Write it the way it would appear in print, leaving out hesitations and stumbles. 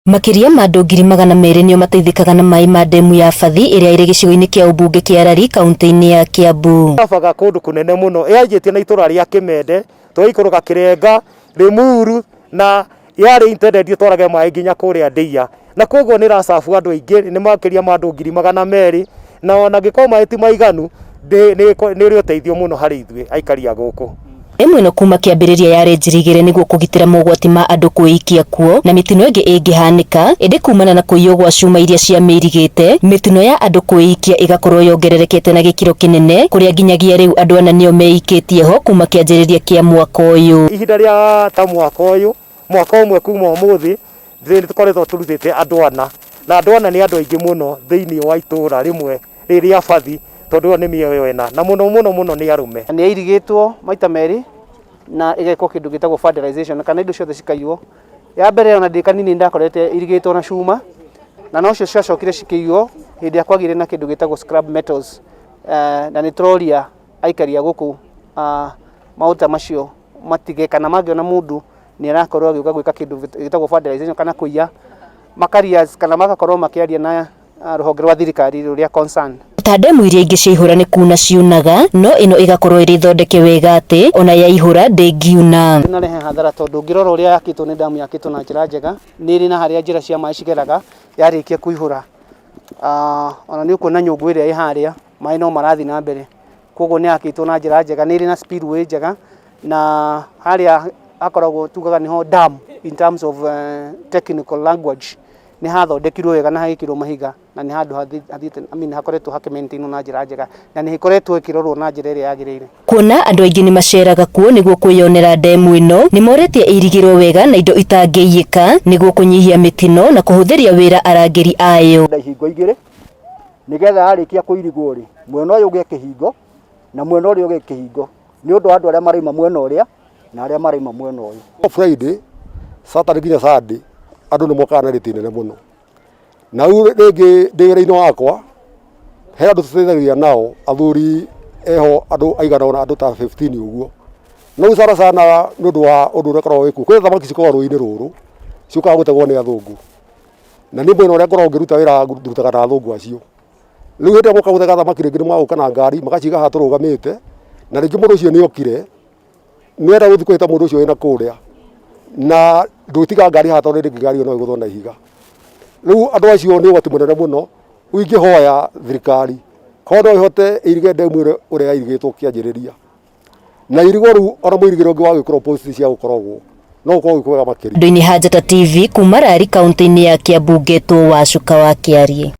Makĩria ma andũ 200,000 nĩo mateithĩkaga na maĩ ma ndemu ya Bathi ĩrĩa ĩrĩ gĩcigo-inĩ kĩa ũmbunge kĩa Lari kaunti-inĩ ya Kiambu. Baga kũndũ kũnene mũno yanjĩtie na itũra rĩa Kĩmende tũgaikũrũka Kĩrenga, Limuru na yarĩ intended ĩtwarage maĩ nginya kũrĩa Ndeiya na koguo nĩ ĩracabu andũ aingĩ nĩ makĩria ma andũ 200,000 na ona angĩkorwo maĩ ti maiganu nĩ ĩrĩ ũteithio mũno harĩ ithuĩ aikari a gũkũ. Ndemu ĩno kuma kĩambĩrĩria yarĩ njirigĩre nĩguo kũgitĩra mogwati ma andũ kwĩikia kuo na mĩtino ĩngĩ ĩngĩhanĩka, ĩndĩ kumana na kũiywo gwa cuma iria ciamĩirigĩte, mĩtino ya andũ kwĩikia ĩgakorwo yongererekete na gĩkĩro kĩnene kũrĩa nginyagia rĩu andũ ana nĩo meikĩtie ho kuma kĩanjĩrĩria kĩa mwaka ũyũ. Ihinda rĩa ta mwaka ũyũ, mwaka ũmwe kuma ũmũthĩ, nĩ tũkoretwo tũrutĩte andũ ana, na andũ ana nĩ andũ aingĩ mũno thĩinĩ wa itũra rĩmwe rĩrĩ rĩa Bathi, tondũ ĩyo nĩ mĩoyo ĩna, na mũno mũno mũno nĩ arũme. Nĩ yairigĩtwo maita merĩ na ĩgekwo kĩndũ gĩtagwo fertilization kana indo ciothe cikaiywo. Ya mbere ona ndĩ kanini ndakorete irigĩtwo na cuma na nocio ciacokire cikĩiywo hĩndĩ ĩrĩa kwagĩire na kĩndũ gĩtagwo scrap metals na nĩ tũroria aikari a gũkũ maũndũ ta macio matige kana mangĩona mũndũ nĩ arakorwo agĩũka gwĩka kĩndũ gĩtagwo fertilization kana kũiya makaria kana magakorwo makĩaria na rũhonge rwa thirikari rũrĩa concerned. Ta ndemu iria ingĩ ciaihũra nĩ kuna ciunaga, no ĩno ĩgakorwo ĩrĩ thondeke wega atĩ ona yaihũra ndĩngiuna. Ndĩnarehe hathara tondũ ũngĩrora ũrĩa yakĩtwo nĩ damu yakĩtwo na njĩra njega, nĩ ĩrĩ na harĩa njĩra cia maĩ cigeraga yarĩkia kũihũra. Ona nĩ ũkuona nyũngũ ĩrĩa ĩ harĩa maĩ no marathiĩ na mbere, koguo nĩ yakĩtwo na njĩra njega, nĩ ĩrĩ na spillway njega na harĩa hakoragwo tugaga nĩho dam in terms of technical language nĩ hathondekirwo wega na hagĩkĩrwo mahiga na nĩ handũ hathiĩte I mean hakoretwo hakĩ maintain na njĩra njega na nĩ ĩkoretwo ĩkĩrorwo na njĩra ĩrĩa yagĩrĩire. Kuona andũ aingĩ nĩ maceraga kuo nĩguo kwĩyonera ndemu ĩno, nĩ morĩtie ĩirigĩrwo wega na indo itangĩiyĩka nĩguo kũnyihia mĩtino na kũhũthĩria wĩra arangĩri ayo. Na ihingo igĩrĩ nĩgetha yarĩkia kũirigwo rĩ, mwena ũyũ ũgĩe kĩhingo na mwena ũrĩa ũgĩe kĩhingo nĩ ũndũ wa andũ arĩa maraima mwena ũrĩa na arĩa maraima mwena ũyũ. Friday, Saturday nginya Sunday andũ nĩ mokaga na rĩti nene mũno. Na rĩu rĩngĩ ndĩ wĩra-inĩ wakwa he andũ tũteithagĩrĩria nao athuri eho andũ aigana ũna andũ ta 15 ũguo. No rĩu sana sana nĩ ũndũ wa ũndũ ũrĩa ũkoragwo wĩkuo, kwĩ thamaki cikoragwo rũĩ-inĩ rũrũ ciũkaga gũtegwo nĩ athũngũ. Na niĩ mwena ũrĩa ngoragwo ngĩruta wĩra ndutaga na athũngũ acio. Rĩu hĩndĩ ĩrĩa moka gũtega thamaki rĩngĩ nĩ magũka na ngari magaciga haha tũrũgamĩte, na rĩngĩ mũndũ ũcio nĩ okire, nĩ enda gũthiĩ kũhĩta mũndũ ũcio wĩna kũrĩa, na ndũgũtiga ngari haha tondũ rĩngĩ ngari ĩyo no ĩgũthwo na ihiga. Rĩu andũ acio nĩ ũgwati mũnene mũno, rĩu ingĩhoya thirikari korwo no ĩhote ĩirige ndemu ĩno ũrĩa yairigĩtwo kĩanjĩrĩria, na irigwo rĩu ona mũirigĩre ũngĩ wa gwĩkĩrwo post cia gũkorogwo no gũkorwo gwĩ kwega makĩria. Andũ-inĩ ha Njata TV kuma Rari kaunti-inĩ ya Kiambu ngetwo Wacuka wa Kĩariĩ.